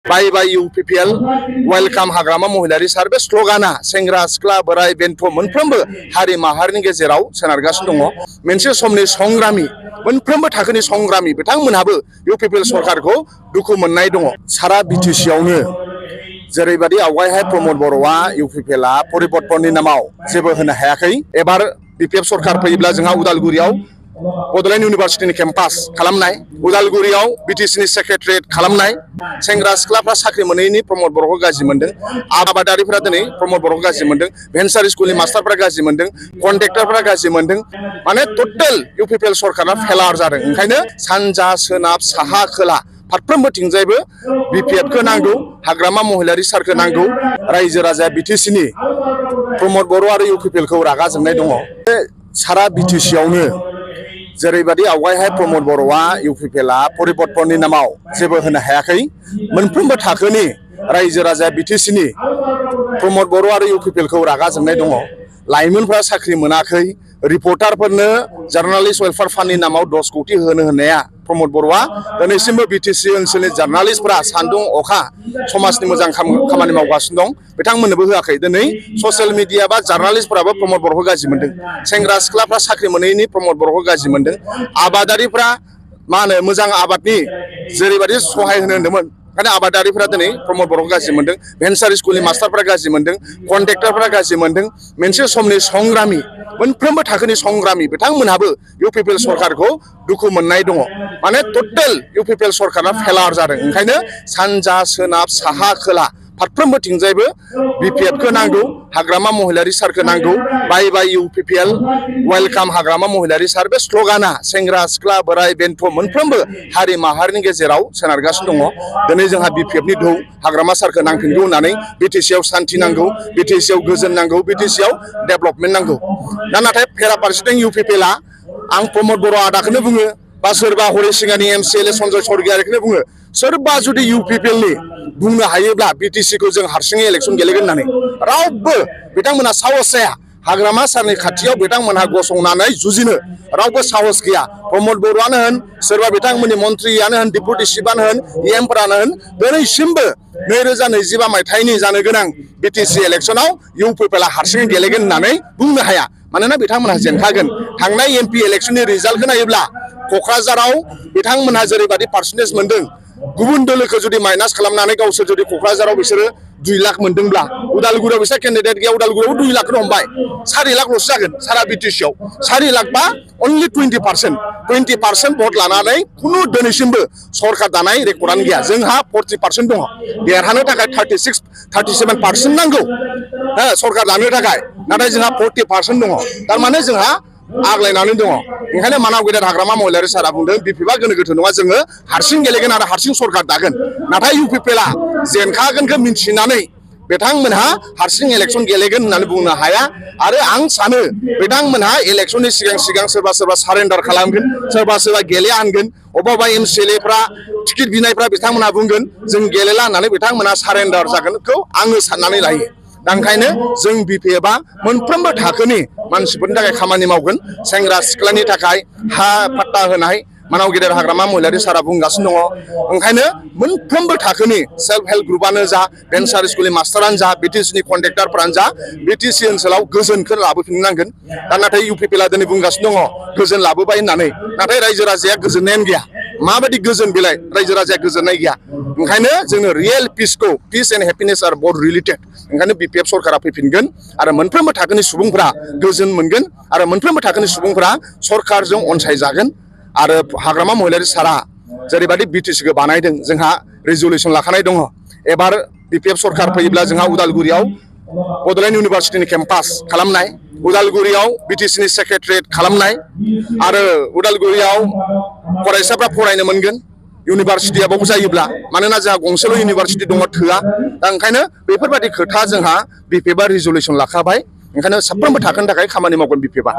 बाय बाय UPPL welcome हाग्रामा महिलारि सार बे स्ल'गाना सेंग्रा सिख्ला बोराय बेन्थ मोनफ्रोमबो हारि माहारिनि गेजेराव सोनारगासिनो दङ। मोनसे समनि संग्रामी मोनफ्रोमबो थाखोनि संग्रामी बिथांमोनहाबो इउपिपिएल सरकारखौ दुखु मोननाय दङ। सारा बिटिसियावनो जेरैबायदि आवगायहाय प्रमद बर'आ इउपिपिएलआ परिबर्तननि नामाव जेबो होनो हायाखै। एबार बिपिएफ सरकार फैयोब्ला जोंहा उदालगुरियाव बड'लेण्ड इउनिभार्सिटिनि केम्पास खालामनाय, उदालगुरियाव बिटिसिनि सेक्रेटारियेट खालामनाय, सेंग्रा सिख्लाफ्रा साख्रि मोनैनि प्रमद बर'खौ गाज्रि मोनदों, आबादारिफ्रा दिनै प्रमद बर'खौ गाज्रि मोनदों, भेन्सार स्कुलनि मास्टारफ्रा गाज्रि मोनदों, कन्ट्रेक्टरफ्रा गाज्रि मोनदों। माने टटेल इउपिपिएल सरकारा फेलार जादों। ओंखायनो सानजा सोनाब साहा खोला फारफ्रोमबोथिंजायबो बिपिएफखौ नांगौ, हाग्रामा महिलारि सारखौ नांगौ। रायजो राजा बिटिसिनि प्रमद बर' आरो इउपिपिएलखौ रागा जोंनाय दङ। सारा बिटिसियावनो जेरैबायदि आवगायहाय प्रमद बर'आ इउपिपिएलआ परिबर्तननि नामाव जेबो होनो हायाखै। मोनफ्रोमबो थाखोनि रायजो राजा बिटिसिनि प्रमद बर' आरो इउपिपिएलखौ रागा जोंनाय दङ। लाइमोनफ्रा साख्रि मोनाखै, रिपर्टारफोरनो जार्नालिस्ट वेलफेयार फान्डनि नामाव 10 कोटि होनो होननाया प्रमद बर'आ दिनैसिमबो बिटिसि ओनसोलनि जार्नालिस्टफोरा सान्दुं अखा समाजनि मोजां खामानि मावगासिनो दं, बिथांमोननोबो होआखै। दिनै ससियेल मिडिया बा जार्नालिस्टफोराबो प्रमद बर'खौ गाज्रि मोनदों, सेंग्रा सिख्लाफ्रा साख्रि मोनैनि प्रमद बर'खौ गाज्रि मोनदों, आबादारिफ्रा मा होनो मोजां आबादनि जेरैबायदि सहाय होनो होन्दोंमोन, ओंखायनो आबादारिफ्रा दिनै प्रमद बर'खौ गाज्रि मोनदों, भेन्सार स्कुलनि मास्टारफ्रा गाज्रि मोनदों, कन्ट्रेक्टरफ्रा गाज्रि मोनदों। मोनसे समनि संग्रामी मोनफ्रोमबो थाखोनि संग्रामी बिथांमोनहाबो इउपिपिएल सरकारखौ दुखु मोननाय दङ। माने टटेल इउपिपिएल सरकारा फेलार जादों। ओंखायनो सानजा सोनाब साहा खोला फारफ्रोमबोथिंजायबो बिपिएफखौ नांगौ, हाग्रामा महिलारि सारखौ नांगौ। बाय बाय इउपिपिएल वेलकाम हाग्रामा महिलारि सार बे स्ल'गाना सेंग्रा सिख्ला बोराय बेन्थ मोनफ्रोमबो हारि माहारिनि गेजेराव सोनारगासिनो दङ। दिनै जोंहा बिपिएफनि दौ हाग्रामा सारखौ नांफिनगौ होननानै बिटिसियाव सान्थि नांगौ, बिटिसियाव गोजोन नांगौ, बिटिसियाव डेभेलपमेन्ट नांगौ। दा नाथाय फेराफारसेथिं इउपिपिएलआ आं प्रमद बर' आदाखौनो बुङो बा सोरबा हरिसिंगानि एमसिएलए सन्जय सरगियारिखौनो बुङो, सोरबा जुदि इउपिपिएलनि बुंनो हायोब्ला बिटिसिखौ जों हारसिङै इलेक्सन गेलेगोन होननानै रावबो बिथांमोनहा साहस जाया। हाग्रामा सारनि खाथियाव बिथांमोनहा गसंनानै जुजिनो रावबो साहस गैया। प्रमद बर'आनो होन, सोरबा बिथांमोननि मन्थ्रियानो होन, डिपुटि चिफआनो होन, इएमफोरानो होन, दिनैसिमबो 2025 मायथाइनि जानो गोनां बिटिसि इलेक्सनाव इउपिपिएलआ हारसिङै गेलेगोन होननानै बुंनो हाया। मानोना बिथांमोनहा जेनखागोन। थांनाय एमपि इलेक्सननि रिजाल्टखौ नायोब्ला क'क्राझाराव बिथांमोनहा जेरैबायदि पार्सेन्टेज मोनदों, गुबुन दोलोखौ जुदि माइनास खालामनानै गावसोर जुदि क'क्राझाराव बिसोरो 2 लाख मोनदोंब्ला उदालगुरियाव बिसोर केन्डिडेट गैया, उदालगुरियाव 2 लाखखौनो हमबाय, 4 लाखल'सो जागोन सारा बिटिसियाव। 4 लाख बा अनलि 20% भट लानानै खुनु दिनैसिमबो सरकार दानाय रेकर्डआनो गैया। जोंहा 40% दङ, देरहानो थाखाय 37% नांगौ सरकार दानो थाखाय, नाथाय जोंहा 40% दङ। थारमाने जोंहा आग्लायनानै दङ। ओंखायनो मानाव गेदेर हाग्रामा महिलारि सारा बुंदों बिपिएफआ गोनो गोथो नङा, जोङो हारसिं गेलेगोन आरो हारसिं सरकार दागोन। नाथाय इउपिपिएलआ जेनखागोनखौ मिन्थिनानै बिथांमोनहा हारसिं इलेक्सन गेलेगोन होननानै बुंनो हाया। आरो आं सानो बिथांमोनहा इलेक्सननि सिगां सोरबा सारेन्डार खालामगोन, सोरबा गेलेया होनगोन, अबेबा एमसिएलएफ्रा टिकेट बिनायफ्रा बिथांमोनहा बुंगोन जों गेलेला होननानै बिथांमोनहा सारेन्डार जागोनखौ आङो साननानै लायो। दा ओंखायनो जों बिपिएफआ मोनफ्रोमबो थाखोनि मानसिफोरनि थाखाय खामानि मावगोन। सेंग्रा सिख्लानि थाखाय हा पाट्टा होनाय मानाव गेदेर हाग्रामा महिलारि सारा बुंगासिनो दङ। ओंखायनो मोनफ्रोमबो थाखोनि सेल्फ हेल्प ग्रुपआनो जा, भेन्सार स्कुलनि मास्टारानो जा, बिटिसिनि कन्ट्रेक्टरफोरानो जा, बिटिसि ओनसोलाव गोजोनखौ लाबोफिननांगोन। दा नाथाय इउपिपिएलआ दिनै बुंगासिनो दङ गोजोन लाबोबाय होननानै, नाथाय रायजो राजाया गोजोननायानो गैया। माबायदि गोजोन बिलाइ, रायजो राजाया गोजोननाय गैया। ओंखायनो जोंनो रियेल पिस एन्ड हेपिनेस आर बोथ रिलेटेड। ओंखायनो बिपिएफ सरकारा फैफिनगोन आरो मोनफ्रोमबो थाखोनि सुबुंफोरा गोजोन मोनगोन आरो मोनफ्रोमबो थाखोनि सुबुंफोरा सरकारजों अनसायजागोन। आरो हाग्रामा महिलारि सारा जेरैबायदि बिटिसिखौ बानायदों, जोंहा रिजलिउसन लाखानाय दङ। एबार बिपिएफ सरकार फैयोब्ला जोंहा उदालगुरियाव बड'लेण्ड इउनिभार्सिटिनि केम्पास खालामनाय, उदालगुरियाव बिटिसिनि सेक्रेटारियेट खालामनाय आरो उदालगुरियाव फरायसाफ्रा फरायनो मोनगोन इउनिभार्सिटियाबाबो जायोब्ला। मानोना जोंहा गंसेल' इउनिभार्सिटि दङ, थोआ। दा ओंखायनो बेफोरबायदि खोथा जोंहा बिपिएफआ रिजलिउसन लाखाबाय। ओंखायनो साफ्रोमबो थाखोनि थाखाय खामानि मावगोन बिपिएफआ।